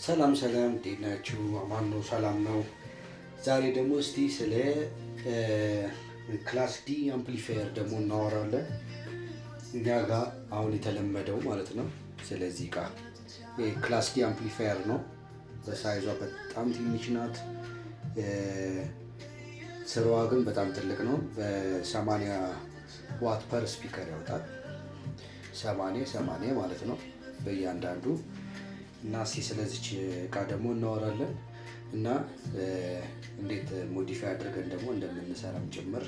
ሰላም ሰላም፣ እንዴት ናችሁ? አማን ነው፣ ሰላም ነው። ዛሬ ደግሞ እስቲ ስለ class D amplifier ደግሞ እናወራለን። እኛ ጋር አሁን የተለመደው ማለት ነው። ስለዚህ እቃ class D amplifier ነው። በ size ዋ በጣም ትንሽ ናት። ስራዋ ግን በጣም ትልቅ ነው። በ80 watt per speaker ያወጣል። 80 80 ማለት ነው በእያንዳንዱ። እና እስቲ ስለዚች እቃ ደግሞ እናወራለን እና እንዴት modify አድርገን ደግሞ እንደምንሰራም ጭምር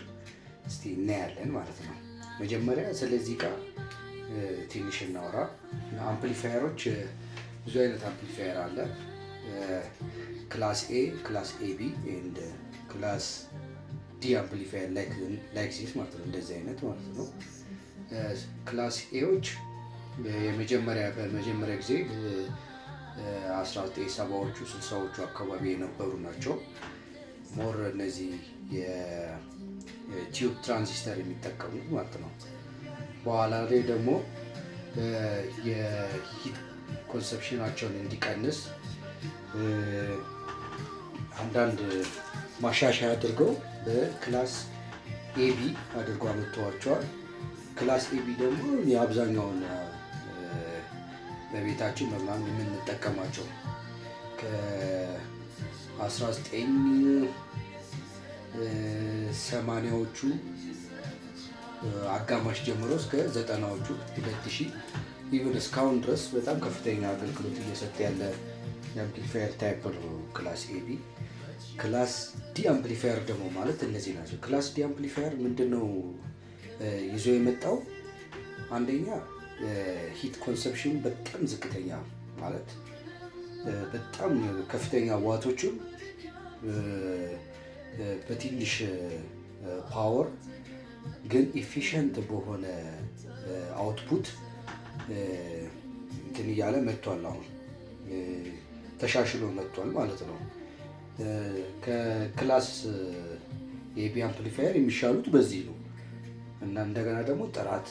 እስቲ እናያለን ማለት ነው። መጀመሪያ ስለዚህ እቃ ትንሽ እናወራ። አምፕሊፋየሮች፣ ብዙ አይነት አምፕሊፋየር አለ። Class A፣ class AB and class D amplifier like this ማለት ነው። እንደዚህ አይነት ማለት ነው። Class A ዎች በመጀመሪያ ጊዜ 1970ዎቹ 60ዎቹ አካባቢ የነበሩ ናቸው። More እነዚህ የ tube transistor የሚጠቀሙ ማለት ነው። በኋላ ላይ ደግሞ የ heat consumption ኣቸውን እንዲቀንስ አንዳንድ ማሻሻያ አድርገው በ class AB አድርገው አመጥተዋቸዋል። Class AB ደግሞ የአብዛኛውን በቤታችን በምናምን የምንጠቀማቸው ከ1980ዎቹ አጋማሽ ጀምሮ እስከ 90ዎቹ፣ 2000 even እስካሁን ድረስ በጣም ከፍተኛ አገልግሎት እየሰጠ ያለ የ amplifier type ነው class AB። Class D amplifier ደግሞ ማለት እነዚህ ናቸው። Class D amplifier ምንድን ነው ይዞ የመጣው? አንደኛ heat consumption በጣም ዝቅተኛ፣ ማለት በጣም ከፍተኛ ዋቶችን በትንሽ power ግን efficient በሆነ output እንትን እያለ መጥቷል። አሁን ተሻሽሎ መጥቷል ማለት ነው። ከ class AB amplifier የሚሻሉት በዚህ ነው እና እንደገና ደግሞ ጥራት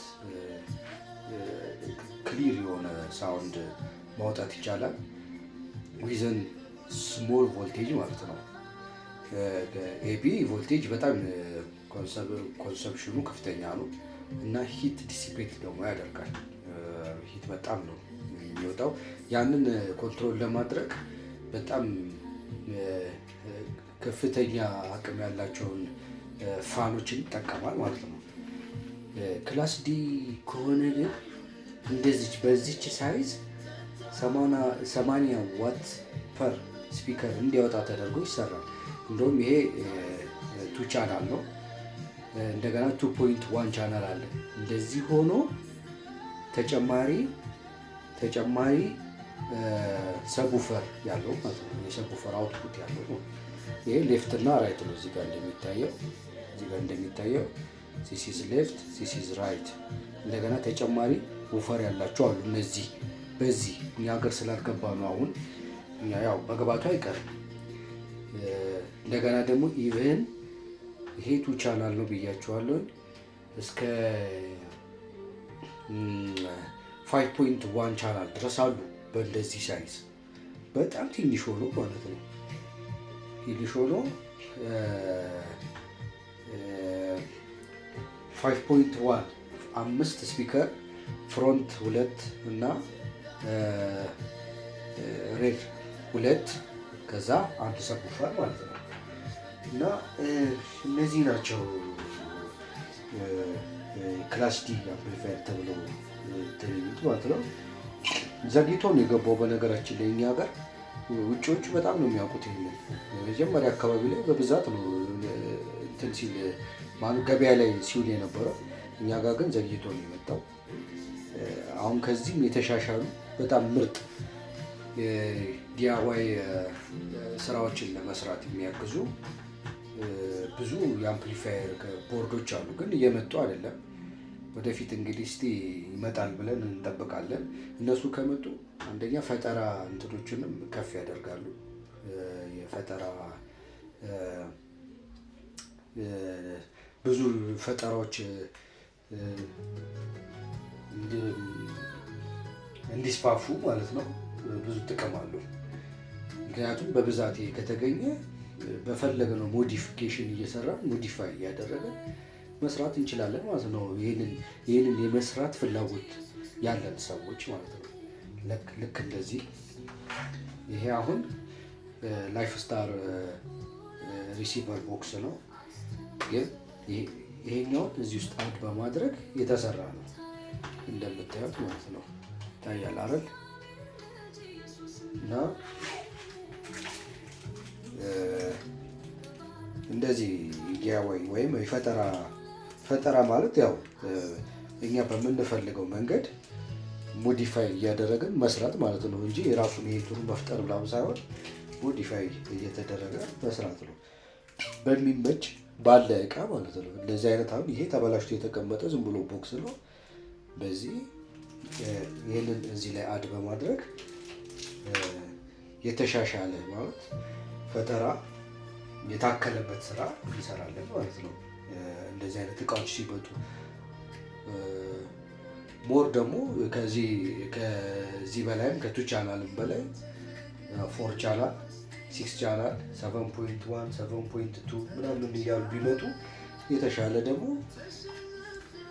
clear የሆነ sound ማውጣት ይቻላል within small voltage ማለት ነው። AB voltage በጣም consumption ኑ ከፍተኛ ነው እና heat dissipate ደግሞ ያደርጋል። Heat በጣም ነው የሚወጣው። ያንን control ለማድረግ በጣም ከፍተኛ አቅም ያላቸውን fan ኦችን ይጠቀማል ማለት ነው። Class D ከሆነ ግን እንደዚች በዚች size 80 watt per speaker እንዲያወጣ ተደርጎ ይሰራል። እንደውም ይሄ two channel ነው። እንደገና 2.1 ቻናል አለ። እንደዚህ ሆኖ ተጨማሪ subwoofer ያለው ማለት ነው። የ subwoofer output ያለው ነው። ይሄ left እና right ነው። እዚህ ጋር እንደሚታየው this is left፣ this is right። እንደገና ተጨማሪ woofer ያላቸው አሉ። እነዚህ በዚህ እኛ ሀገር ስላልገባ ነው። አሁን እኛ ያው መግባቱ አይቀርም። እንደገና ደግሞ even ይሄ two channel ነው ብያቸዋለሁ። እስከ 5.1 ቻናል ድረስ አሉ። በእንደዚህ size በጣም ትንሽ ሆኖ ማለት ነው። ትንሽ ሆኖ 5.1፣ አምስት speaker front ሁለት እና rear ሁለት፣ ከዛ አንድ subwoofer ማለት ነው። እና እነዚህ ናቸው class D amplifier ተብለው የሚሉት ማለት ነው። ዘግይቶ ነው የገባው በነገራችን ላይ እኛ ሀገር። ውጭዎቹ በጣም ነው የሚያውቁት ይሄንን። መጀመሪያ አካባቢ ላይ በብዛት ነው እንትን ሲል ማለት ገበያ ላይ ሲውል የነበረው። እኛ ጋር ግን ዘግይቶ ነው የመጣው። አሁን ከዚህም የተሻሻሉ በጣም ምርጥ DIY ስራዎችን ለመስራት የሚያግዙ ብዙ የ amplifier board ኦች አሉ፣ ግን እየመጡ አይደለም። ወደፊት እንግዲህ እስቲ ይመጣል ብለን እንጠብቃለን። እነሱ ከመጡ አንደኛ ፈጠራ እንትኖችንም ከፍ ያደርጋሉ። የፈጠራ ብዙ ፈጠራዎች እንዲስፋፉ ማለት ነው። ብዙ ጥቅም አለው። ምክንያቱም በብዛት ይሄ ከተገኘ በፈለግነው modification እየሰራን፣ modify እያደረገ መስራት እንችላለን ማለት ነው። ይህንን የመስራት ፍላጎት ያለን ሰዎች ማለት ነው። ልክ እንደዚህ ይሄ አሁን Lifestar receiver box ነው፣ ግን ይሄኛውን እዚህ ውስጥ add በማድረግ የተሰራ ነው እንደምታዩት ማለት ነው። ይታያል አይደል? እና እንደዚህ DIY ወይም የፈጠራ ፈጠራ ማለት ያው እኛ በምንፈልገው መንገድ modify እያደረግን መስራት ማለት ነው እንጂ የራሱን የእንትኑ መፍጠር ምናምን ሳይሆን modify እየተደረገ መስራት ነው። በሚመች ባለ እቃ ማለት ነው። እንደዚህ አይነት አሁን ይሄ ተበላሽቶ የተቀመጠ ዝም ብሎ box ነው። በዚህ ይህንን እዚህ ላይ add በማድረግ የተሻሻለ ማለት ፈጠራ የታከለበት ስራ እንሰራለን ማለት ነው። እንደዚህ አይነት እቃዎች ሲመጡ more ደግሞ ከዚህ በላይም ከ 2 channel ም በላይ 4 channel፣ 6 channel፣ 7.1፣ 7.2 ምናምን እያሉ ቢመጡ የተሻለ ደግሞ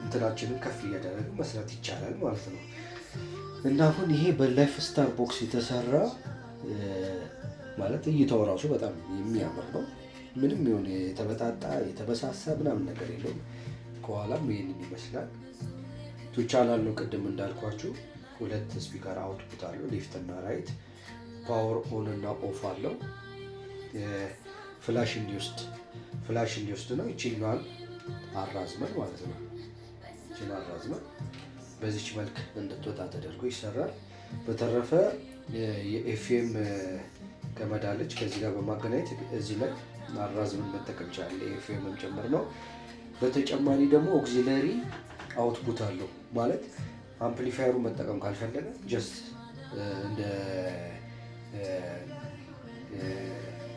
እንትናችንን ከፍ እያደረግን መስራት ይቻላል ማለት ነው። እና አሁን ይሄ በ Lifestar box የተሰራ ማለት እይታው ራሱ በጣም የሚያምር ነው። ምንም የሆነ የተበጣጣ የተበሳሳ ምናምን ነገር የለውም። ከኋላም ይህንን ይመስላል። 2 channel ነው፣ ቅድም እንዳልኳችሁ ሁለት speaker output አለው፣ left እና right። Power on እና off አለው። Flash እንዲወስድ ነው። ይችኛዋን አራዝመን ማለት ነው። ይችን አራዝመን በዚች መልክ እንድትወጣ ተደርጎ ይሰራል። በተረፈ የኤፍኤም ገመድ አለች። ከዚህ ጋር በማገናኘት እዚህ ላይ አራዝመን መጠቀም ይቻላል። ኤፍኤምም ጭምር ነው። በተጨማሪ ደግሞ auxiliary output አለው፣ ማለት አምፕሊፋየሩ መጠቀም ካልፈለገ just እንደ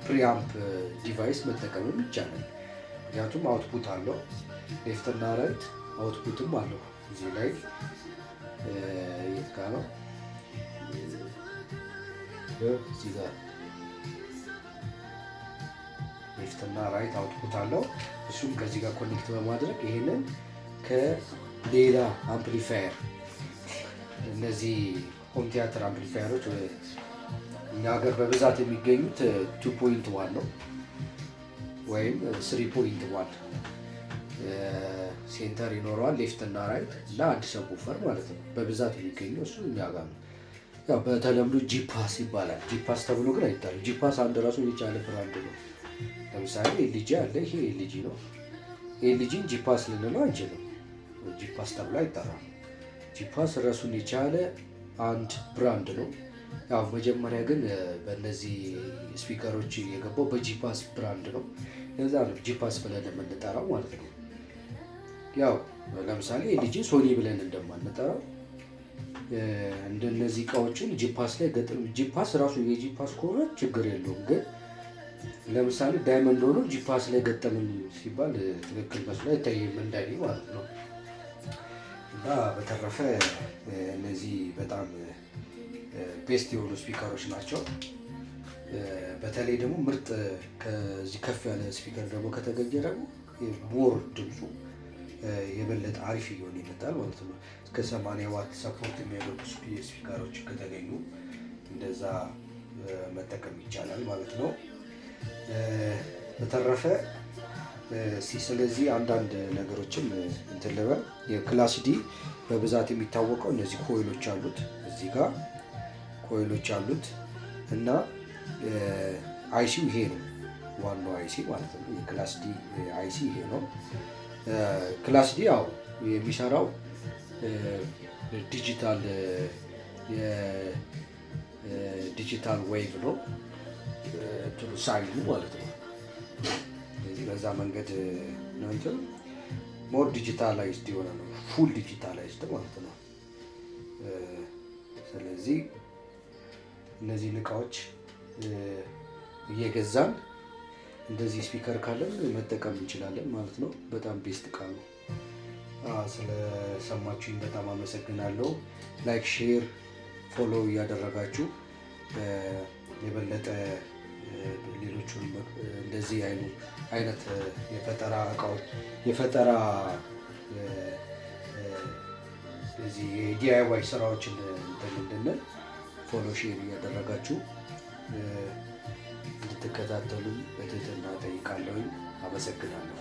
preamp device መጠቀምም ይቻላል። ምክንያቱም output አለው፣ left እና right output ም አለው። እዚህ ላይ የት ጋ ነው? እዚህ ጋር left እና right output አለው። እሱም ከዚህ ጋር connect በማድረግ ይሄንን ከሌላ አምፕሊፋየር፣ እነዚህ home theater amplifier ኦች እኛ ሀገር በብዛት የሚገኙት 2.1 ነው ወይም 3.1፣ center ይኖረዋል፣ left እና right እና አንድ subwoofer ማለት ነው። በብዛት የሚገኘው እሱ እኛ ጋር ነው። ያው በተለምዶ Geepas ይባላል። Geepas ተብሎ ግን አይጠራም። Geepas አንድ ራሱን የቻለ brand ነው። ለምሳሌ LG አለ። ይሄ LG ነው። LG ን Geepas ልንለው አንችልም። Geepas ተብሎ አይጠራም። Geepas ራሱን የቻለ አንድ brand ነው። ያው መጀመሪያ ግን በእነዚህ speaker ኦች የገባው በ Geepas brand ነው። ለዛ ነው Geepas ብለን የምንጠራው ማለት ነው። ያው ለምሳሌ LG ን Sony ብለን እንደማንጠራው እንደነዚህ እቃዎችን Geepas ላይ ገጥም Geepas ራሱ የ Geepas ከሆነ ችግር የለውም። ግን ለምሳሌ Diamond ሆኖ Geepas ላይ ገጠምን ሲባል ትክክል መስሎ አይታይም እንደኔ ማለት ነው። እና በተረፈ እነዚህ በጣም best የሆኑ speaker ኦች ናቸው። በተለይ ደግሞ ምርጥ ከዚህ ከፍ ያለ speaker ደግሞ ከተገኘ ደግሞ more ድምፁ የበለጠ አሪፍ እየሆነ ይመጣል ማለት ነው። እስከ 80 ዋት support የሚያደርጉ speaker ኦች ከተገኙ እንደዛ መጠቀም ይቻላል ማለት ነው። በተረፈ ስለዚህ አንዳንድ ነገሮችን እንትን ልበል። የ class D በብዛት የሚታወቀው እነዚህ coil ኦች አሉት፣ እዚህ ጋር coil ኦች አሉት እና IC ው ይሄ ነው፣ ዋናው IC ማለት ነው። የ class D IC ይሄ ነው። Class D ያው የሚሰራው digital wave ነው፣ እንትኑ sine ኑ ማለት ነው። ስለዚህ በዛ መንገድ ነው፣ እንትኑ more digitalized የሆነ ነው፣ full digitalized ማለት ነው። ስለዚህ እነዚህን እቃዎች እየገዛን እንደዚህ speaker ካለን መጠቀም እንችላለን ማለት ነው። በጣም best እቃ ነው። ስለሰማችሁኝ በጣም አመሰግናለሁ። Like፣ share፣ follow እያደረጋችሁ የበለጠ ሌሎቹን እንደዚህ አይነት የፈጠራ እቃዎች፣ የፈጠራ እዚህ የ DIY ስራዎችን እንትን እንድንል follow፣ share እያደረጋችሁ እንድትከታተሉ በትህትና እጠይቃለሁኝ። አመሰግናለሁ።